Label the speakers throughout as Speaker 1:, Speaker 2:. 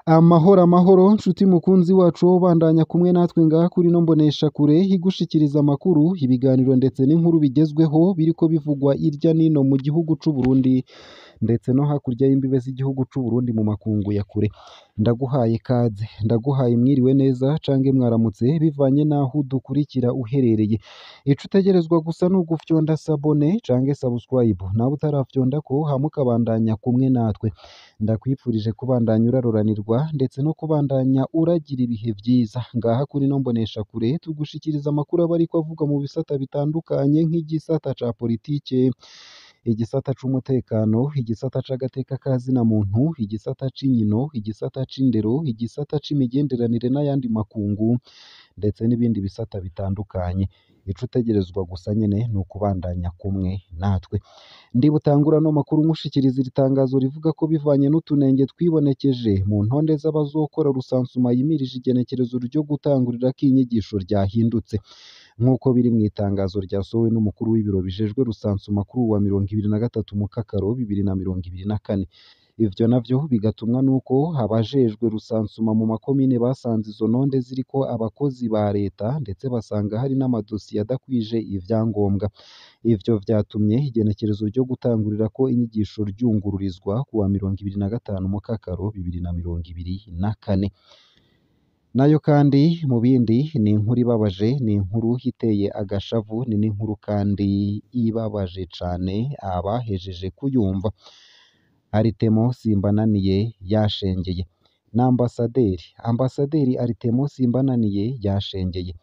Speaker 1: Amahoro amahoro nshuti mukunzi wacu wo bandanya kumwe natwe ngaha kuri no mbonesha kure igushikiriza amakuru, ibiganiro ndetse n'inkuru bigezweho biriko bivugwa irya nino mu gihugu c'u Burundi ndetse no hakurya y'imbibe z'igihugu c'u Burundi mu makungu ya kure. Ndaguhaye kaze, ndaguhaye mwiriwe neza cange mwaramutse bivanye naho udukurikira uherereye. Ico utegerezwa gusa ni ugufyonda sabone cange subscribe, nawe utarafyondako hama ukabandanya kumwe natwe. Ndakwifurije kubandanya uraroranirwa ndetse no kubandanya uragira ibihe vyiza. Ngaha kuri no mbonesha kure tugushikiriza amakuru aba ariko avugwa mu bisata bitandukanye nk'igisata ca politike, igisata c'umutekano, igisata c'agateka ka zina muntu, igisata c'inkino, igisata c'indero, igisata c'imigenderanire n'ayandi makungu ndetse n'ibindi bisata bitandukanye. Ico utegerezwa gusa nyene ni ukubandanya kumwe natwe. Ndi butangura ano makuru nkushikiriza iri tangazo rivuga ko bivanye n'utunenge twibonekeje mu ntonde z'abazokora rusansuma yimirije igenekerezo ryo gutangurirako inyigisho ryahindutse. Nk'uko biri mu itangazo ryasohowe n'umukuru w'ibiro bijejwe rusansuma kuri uwa 23 Mukakaro 2024. Ivyo navyo bigatumwa nuko abajejwe rusansuma mu makomine basanze izo ntonde ziriko abakozi ba leta ndetse basanga hari n'amadosiye adakwije ivyangombwa. Ivyo vyatumye igenekerezo ryo gutangurirako inyigisho ryungururizwa kuwa 25 Mukakaro 2024. Nayo kandi mu bindi ni inkuru ibabaje, ni inkuru iteye agashavu, ni n'inkuru kandi ibabaje cane abahejeje kuyumva. Aritemo Simbananiye yashengeye. Na ambasaderi Aritemo Simbananiye yashengeye.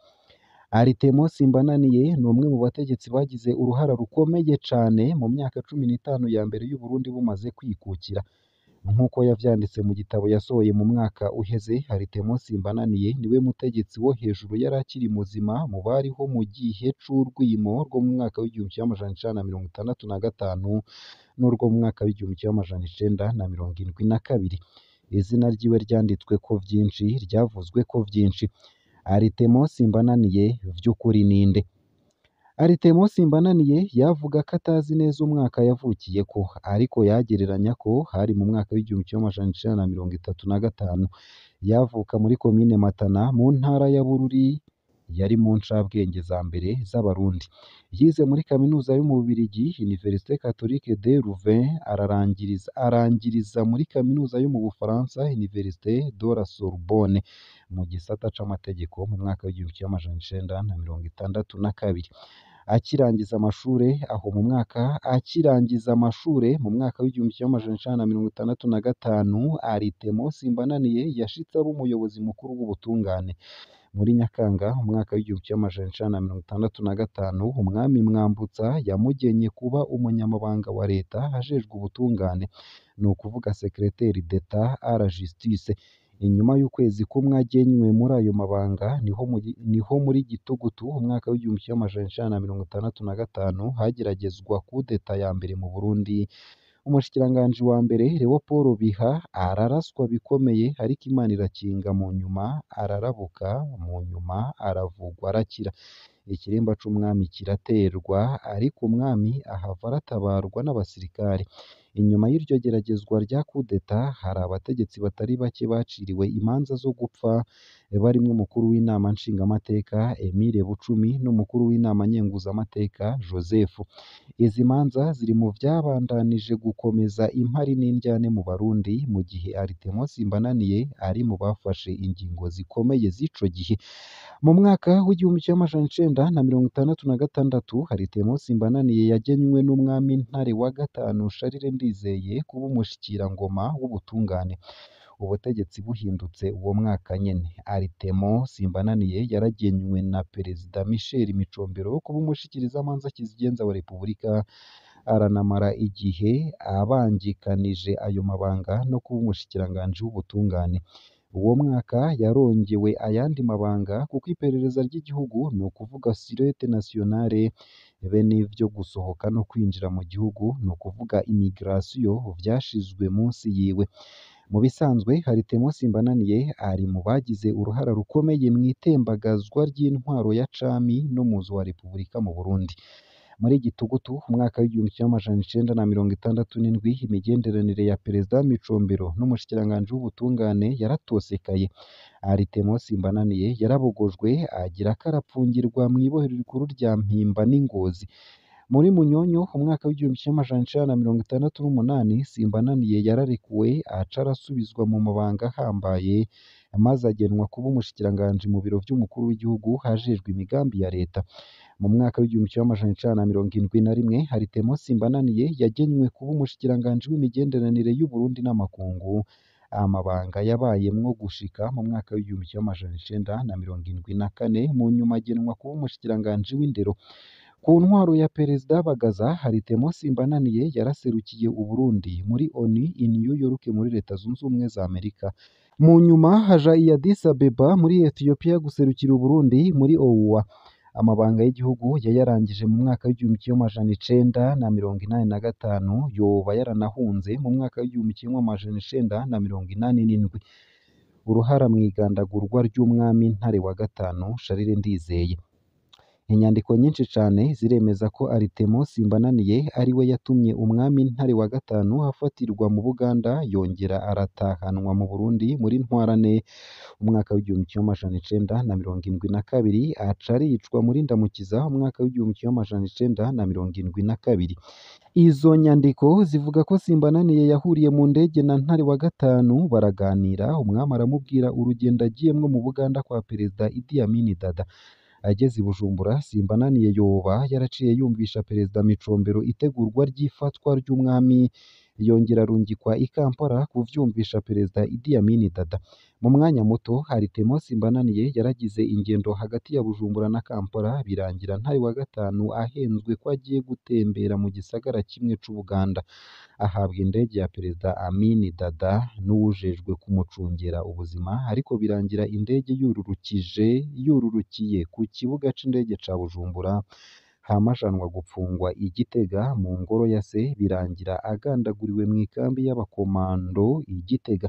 Speaker 1: Aritemo Simbananiye ni umwe mu bategetsi bagize uruhara rukomeye cane mu myaka 15 ya mbere y'Uburundi bumaze kwikukira. Nk'uko yavyanditse mu gitabo yasohoye mu mwaka uheze, Aritemo Simbananiye niwe mutegetsi wo hejuru yari akiri muzima mu bariho mu gihe c'urwimo rwo mu mwaka w'1965 n'urwo mu mwaka w'1972. Izina ryiwe ryanditsweko vyinshi, ryavuzweko vyinshi. Aritemo Simbananiye vy'ukuri ninde? Aritemo Simbananiye yavuga ko atazi neza umwaka yavukiyeko, ariko yagereranya ko hari mu mwaka w'1935. Yavuka muri komine Matana mu ntara ya Bururi, yari mu ncabwenge za mbere z'Abarundi. Yize muri kaminuza yo mu Bubiligi, Université Catholique de Louvain, arangiriza muri kaminuza yo mu Bufaransa, Université de la Sorbonne, mu gisata c'amategeko mu mwaka w'1962. Akirangiza amashure aho mu mwaka akirangiza amashure mu mwaka w'1965, Aritemo Simbananiye yashitse aba umuyobozi mukuru w'ubutungane. Muri Nyakanga umwaka w'1965, umwami Mwambutsa yamugenye kuba umunyamabanga wa leta ajejwe ubutungane, ni ukuvuga secrétaire d'Etat à la justice. Inyuma y'ukwezi kumwe agenywe muri ayo mabanga, niho muri Gitugutu umwaka w'1965 hageragezwa kudeta ya mbere mu Burundi. Umushikiranganji wa mbere Leopold Biha araraswa bikomeye, ariko Imana irakinga, mu nyuma ararabuka, mu nyuma aravugwa arakira. Ikiremba c'umwami kiraterwa, ariko umwami ahava aratabarwa n'abasirikare. Inyuma y'iryo geragezwa rya kudeta hari abategetsi batari bake baciriwe imanza zo gupfa, barimwo umukuru w'inama nshingamateka Emile Bucumi n'umukuru w'inama nkenguzamateka Joseph. Izi manza ziri mu vyabandanije gukomeza impari n'indyane mu Barundi, mu gihe Aritemo Simbananiye ari mu bafashe ingingo zikomeye z'ico gihe. Mu mwaka w'1966, Aritemo Simbananiye yagenywe n'umwami Ntare wa gatanu Charles Ndizeye kuba umushikirangoma w'ubutungane. Ubutegetsi buhindutse uwo mwaka nyene, Aritemo Simbananiye yaragenywe na Perezida Michel Micombero kuba umushikirizamanza kizigenza wa Repubulika, aranamara igihe abangikanije ayo mabanga no kuba umushikiranganji w'ubutungane. Uwo mwaka yarongewe ayandi mabanga kuko iperereza ry'igihugu, ni ukuvuga Sûreté Nationale, be n'ivyo gusohoka no kwinjira mu gihugu, ni ukuvuga immigration, vyashizwe munsi yiwe. Mu bisanzwe Aritemo Simbananiye ari mu bagize uruhara rukomeye mw'itembagazwa ry'intwaro ya cami n'umuzo wa Repubulika mu Burundi. Muri Gitugutu umwaka w'1967 imigenderanire ya Perezida Micombero n'umushikiranganji w'ubutungane yaratosekaye. Aritemo Simbananiye yarabogojwe agira karapfungirwa mw'ibohero rikuru rya Mpimba n'i Ngozi. Muri Munyonyo umwaka w'1968 Simbananiye yararekuwe aca arasubizwa mu mabanga ahambaye maze agenwa kuba umushikiranganji mu biro vy'umukuru w'igihugu ajejwe imigambi ya leta. Mu mwaka w'1971 Aritemo Simbananiye yagenywe kuba umushikiranganji w'imigenderanire y'u Burundi n'amakungu, amabanga yabayemwo gushika mu mwaka w'1974, mu nyuma agenwa kuba umushikiranganji w'indero. Ku ntwaro ya Perezida Bagaza, Aritemo Simbananiye yaraserukiye Uburundi muri ONU i New York muri Leta Zunze Ubumwe za Amerika. Mu nyuma haja i Addis Abeba muri Ethiopia guserukira Uburundi muri OUA. Amabanga y'igihugu yayarangije mu mwaka w'1985, yoba yaranahunze mu mwaka w'1987. Uruhara mw'igandagurwa ry'umwami Ntare wa gatanu Charles Ndizeye. Inyandiko nyinshi cane ziremeza ko Aritemo Simbananiye ari we yatumye umwami Ntare wa gatanu afatirwa mu Buganda yongera aratahanwa mu Burundi muri Ntwarante umwaka w'1972, aca aricwa muri Ndamukiza umwaka w'1972. Izo nyandiko zivuga ko Simbananiye yahuriye mu ndege na Ntare wa gatanu baraganira, umwami aramubwira urugendo agiyemwo mu Buganda kwa Perezida Idi Amin Dada. Ageze i Bujumbura, Simbananiye yoba yaraciye yumvisha Perezida Micombero itegurwa ry'ifatwa ry'umwami, yongera arungikwa i Kampala kuvyumvisha Perezida Idi Amin Dada. Mu mwanya muto Aritemo Simbananiye yaragize ingendo hagati ya Bujumbura na Kampala, birangira Ntare wa gatanu ahenzwe ko agiye gutembera mu gisagara kimwe c'Ubuganda. Ahabwa indege ya Perezida Amin Dada n'uwujejwe kumucungera ubuzima, ariko birangira indege yururukiye ku kibuga c'indege ca Bujumbura, hama ajanwa gupfungwa i Gitega mu ngoro ya se, birangira agandaguriwe mw'ikambi y'abakomando i Gitega.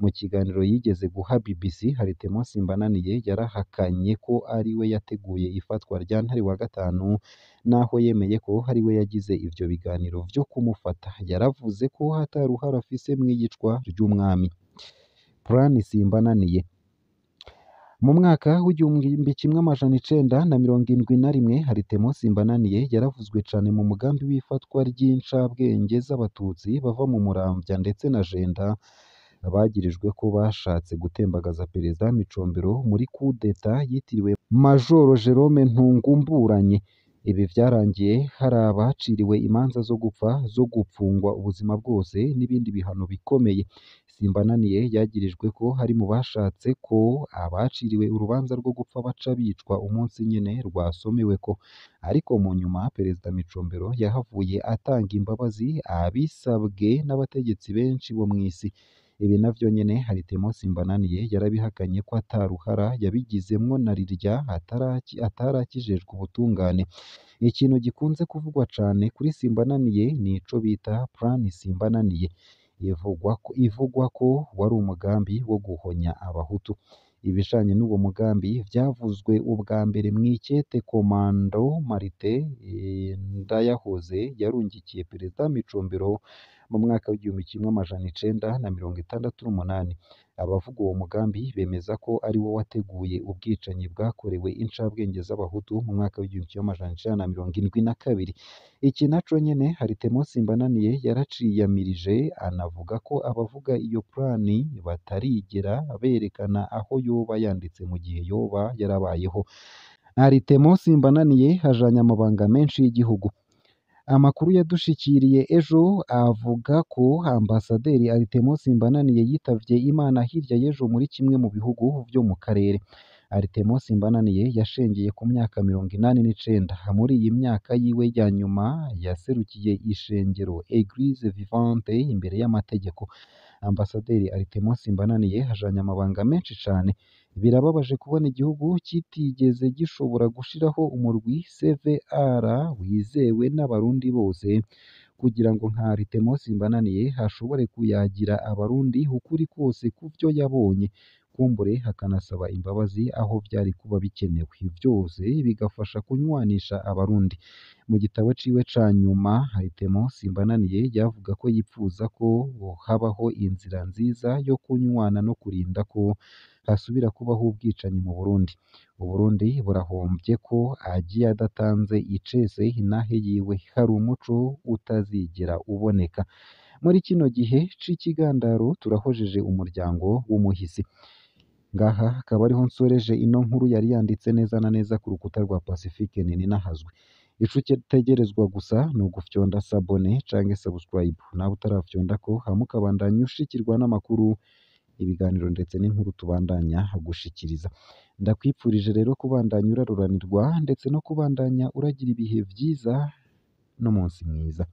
Speaker 1: Mu kiganiro yigeze guha BBC, Aritemo Simbananiye yarahakanye ko ari we yateguye ifatwa rya Ntare wa gatanu, naho yemeye ko ari we yagize ivyo biganiro vyo kumufata. Yaravuze ko ata ruhara afise mw'iyicwa ry'umwami. Plan Simbananiye. Mu mwaka w'1971 Aritemo Simbananiye yaravuzwe cane mu mugambi w'ifatwa ry'incabwenge z'Abatutsi bava mu Muramvya ndetse na Jenda, bagirijwe ko bashatse gutembagaza Perezida Micombero muri coup d'etat yitiriwe Majoro Jerome Ntungumburanye. Ibi vyarangiye hari abaciriwe imanza zo gupfa, zo gupfungwa ubuzima bwose n'ibindi bihano bikomeye. Simbananiye yagirijwe ko ari mu bashatse ko abaciriwe urubanza rwo gupfa baca bicwa umunsi nyene rwasomeweko. Ariko mu nyuma Perezida Micombero yahavuye atanga imbabazi abisabwe n'abategetsi benshi bo mw'isi. Ibi navyo nyene Aritemo Simbananiye yarabihakanye ko ata ruhara yabigizemwo na rirya atarakijejwe ubutungane. Ikintu gikunze kuvugwa cane kuri Simbananiye nico bita Plan Simbananiye, ivugwa ko wari umugambi wo guhonya Abahutu. Ibijanye n'uwo mugambi vyavuzwe ubwa mbere mw'ikete Komando Martin Ndayahoze yarungikiye Perezida Micombero mu mwaka w'1968. Abavuga uwo mugambi bemeza ko ari wo wateguye ubwicanyi bwakorewe incabwenge z'Abahutu mu mwaka w'1972. Iki naco nyene Aritemo Simbananiye yaraciyamirije, anavuga ko abavuga iyo plani batarigera berekana aho yoba yanditse mu gihe yoba yarabayeho. Aritemo Simbananiye ajanye amabanga menshi y'igihugu. Amakuru yadushikiriye ejo avuga ko Ambasaderi Aritemo Simbananiye yitavye Imana hirya y'ejo muri kimwe mu bihugu vyo mu karere. Aritemo Simbananiye yashengeye ku myaka 89. Muri iyi myaka yiwe ya nyuma yaserukiye ishengero Eglise Vivante imbere y'amategeko. Ambasaderi Aritemo Simbananiye ajanye amabanga menshi cane. Birababaje kubona igihugu kitigeze gishobora gushiraho umurwi CVR wizewe n'Abarundi bose kugira ngo nka Aritemo Simbananiye ashobore kuyagira Abarundi ukuri kose kuvyo yabonye, kumbure akanasaba imbabazi aho vyari kuba bikenewe, vyose bigafasha kunywanisha abarundi. Mu gitabo ciwe ca nyuma Haitemo Simbananiye yavuga ko yipfuza ko habaho inzira nziza yo kunywana no kurinda ko hasubira kubaho ubwicanyi mu Burundi. Uburundi burahomvye ko agiye adatanze icese intahe yiwe, hari umuco utazigera uboneka. Muri kino gihe c'ikigandaro turahojeje umuryango w'umuhisi. Ngaha akaba ariho nsoreje ino nkuru yari yanditse neza na neza ku rukuta rwa Pacifique Nininahazwe. Ico utegerezwa gusa ni ugufyonda s'abonner canke subscribe, nawe utarafyondako hama ukabandanya ushikirwa n'amakuru, ibiganiro ndetse n'inkuru tubandanya gushikiriza. Ndakwipfurije rero kubandanya uraruranirwa ndetse no kubandanya uragira ibihe vyiza n'umunsi mwiza.